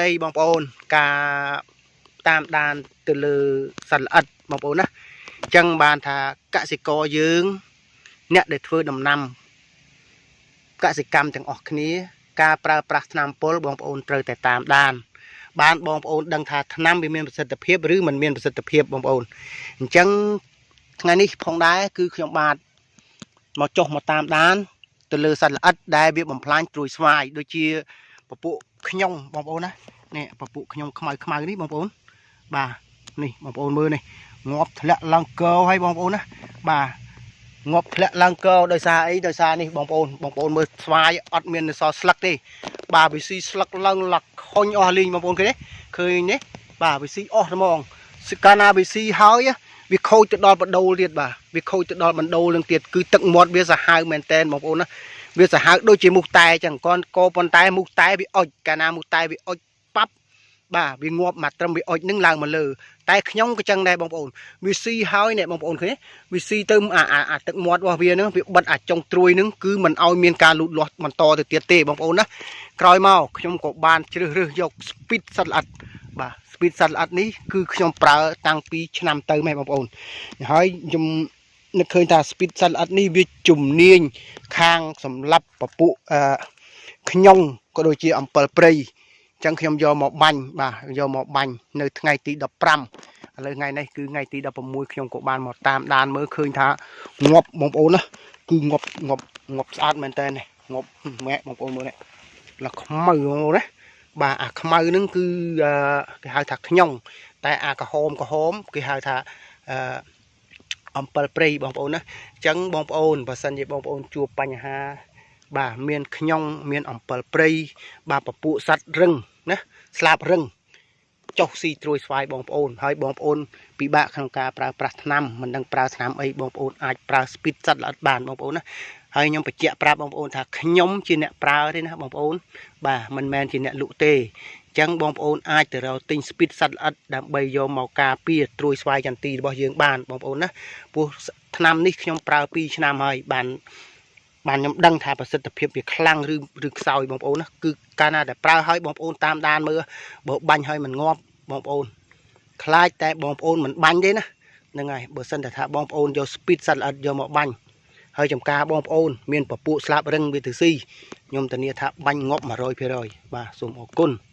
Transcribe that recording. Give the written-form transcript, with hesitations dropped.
ដីបងប្អូនការតាមដានទៅលើសត្វល្អិតបងប្អូនណាអញ្ចឹងបានថាកសិករយើង អ្នកដែលធ្វើដំណាំកសិកម្មទាំងអស់គ្នា ការប្រើប្រាស់ថ្នាំពុលបងប្អូនត្រូវតែតាមដាន បានបងប្អូនដឹងថាថ្នាំវាមានប្រសិទ្ធភាពឬមិនមានប្រសិទ្ធភាពបងប្អូនអញ្ចឹងថ្ងៃនេះផងដែរគឺខ្ញុំបាទមកចុះមកតាមដាន ទៅលើសត្វល្អិតដែលវាបំផ្លាញត្រួយស្វាយដូចជាពពួកខ្ញុំបងប្អូនណានេះពពួកខ្ញុំខ្មៅខ្មៅនេះបងប្អូនបាទនេះបងប្អូនមើលនេះងាប់ធ្លាក់ឡើងកហើយបងប្អូនណាបាទងាប់ធ្លាក់ឡើងកដោយសារអីដោយសារនេះបងប្អូនបងប្អូនមើលស្វាយអត់មានសល់ស្លឹកទេបាទវាស៊ីស្លឹកឡើងលក្ខុញអស់លីងបងប្អូនឃើញទេឃើញទេបាទវាស៊ីអស់ហ្មងកាលណាវាស៊ីហើយវាខូចទៅដល់បដូលទៀតបាទវាខូចទៅដល់បណ្ដូលនឹងទៀតគឺទឹកមាត់វាសាហាវមែនតែនបងប្អូនណាវាសាហាវដូចជាមូសតែអញ្ចឹងគាត់ក៏ប៉ុន្តែមូសតែវាអុចកាលណាមូសតែវាអុចប៉ាប់បាទវាងាប់មកត្រឹមវាអុចនឹងឡើងមកលើតែខ្ញុំក៏ចឹងដែរបងប្អូនវាស៊ីហើយនេះបងប្អូនឃើញទេវាស៊ីទៅអាអាអាទឹកមាត់របស់វានឹងវាបិទអាចុងត្រួយនឹងគឺមិនឲ្យមានការលូតលាស់បន្តទៅទៀតទេបងប្អូនណាក្រោយមកខ្ញុំក៏បានជ្រើសរើសយក speed សត្វល្អិតបាទ speed សត្វល្អិតនេះគឺខ្ញុំប្រើតាំងពីឆ្នាំទៅម៉េះបងប្អូនហើយខ្ញុំនឹកឃើញថា speed សត្វល្អិតនេះវាជំនាញខាងសម្រាប់ពពួកអឺខ្ញុំក៏ដូចជាអំពិលព្រៃអញ្ចឹងខ្ញុំយកមកបាញ់បាទយកមកបាញ់នៅថ្ងៃទី15ឥឡូវថ្ងៃនេះគឺថ្ងៃទី16ខ្ញុំក៏បានមកតាមដានមើលឃើញថាងាប់បងប្អូនណាគឺងាប់ងាប់ងាប់ស្អាតមែនតើនេះងាប់ម៉ែបងប្អូនមើលនេះលខ្មៅបងប្អូនណាបាទអាខ្មៅហ្នឹងគឺគេហៅថាខ្ញុំតែអាក្រហមក្រហមគេហៅថាអឺអំពិលព្រៃបងប្អូនណាអញ្ចឹងបងប្អូនបើសិនជាបងប្អូនជួបបញ្ហាបាទមានខ្ញុំមានអំពិលព្រៃបាទពពួកសត្វរឹងណាស្លាបរឹងចុះស៊ីត្រួយស្វាយបងប្អូនហើយបងប្អូនពិបាកក្នុងការប្រើប្រាស់ថ្នាំមិនដឹងប្រើថ្នាំអីបងប្អូនអាចប្រើ speed សត្វល្អិតបានបងប្អូនណាហើយខ្ញុំបញ្ជាក់ប្រាប់បងប្អូនថាខ្ញុំជាអ្នកប្រើទេណាបងប្អូនបាទមិនមែនជាអ្នកលក់ទេអញ្ចឹងបងប្អូនអាចទៅរកទិញ speed សត្វល្អិតដើម្បីយកមកការពារត្រួយស្វាយចន្ទីរបស់យើងបានបងប្អូនណាព្រោះថ្នាំនេះខ្ញុំប្រើ2ឆ្នាំហើយបានបានខ្ញុំដឹងថាប្រសិទ្ធភាពវាខ្លាំងឬឬខ្សោយបងប្អូនណាគឺកាលណាដែលប្រើហើយបងប្អូនតាមដានមើលបើបាញ់ហើយមិនងាប់បងប្អូនខ្លាចតែបងប្អូនមិនបាញ់ទេណាហ្នឹងហើយបើសិនតែថាបងប្អូនយក speed សត្វល្អិតយកមកបាញ់ហើយចំការបងប្អូនមានពពួកស្លាបរឹងវាទៅស៊ីខ្ញុំធានាថាបាញ់ងាប់100%បាទសូមអរគុណ។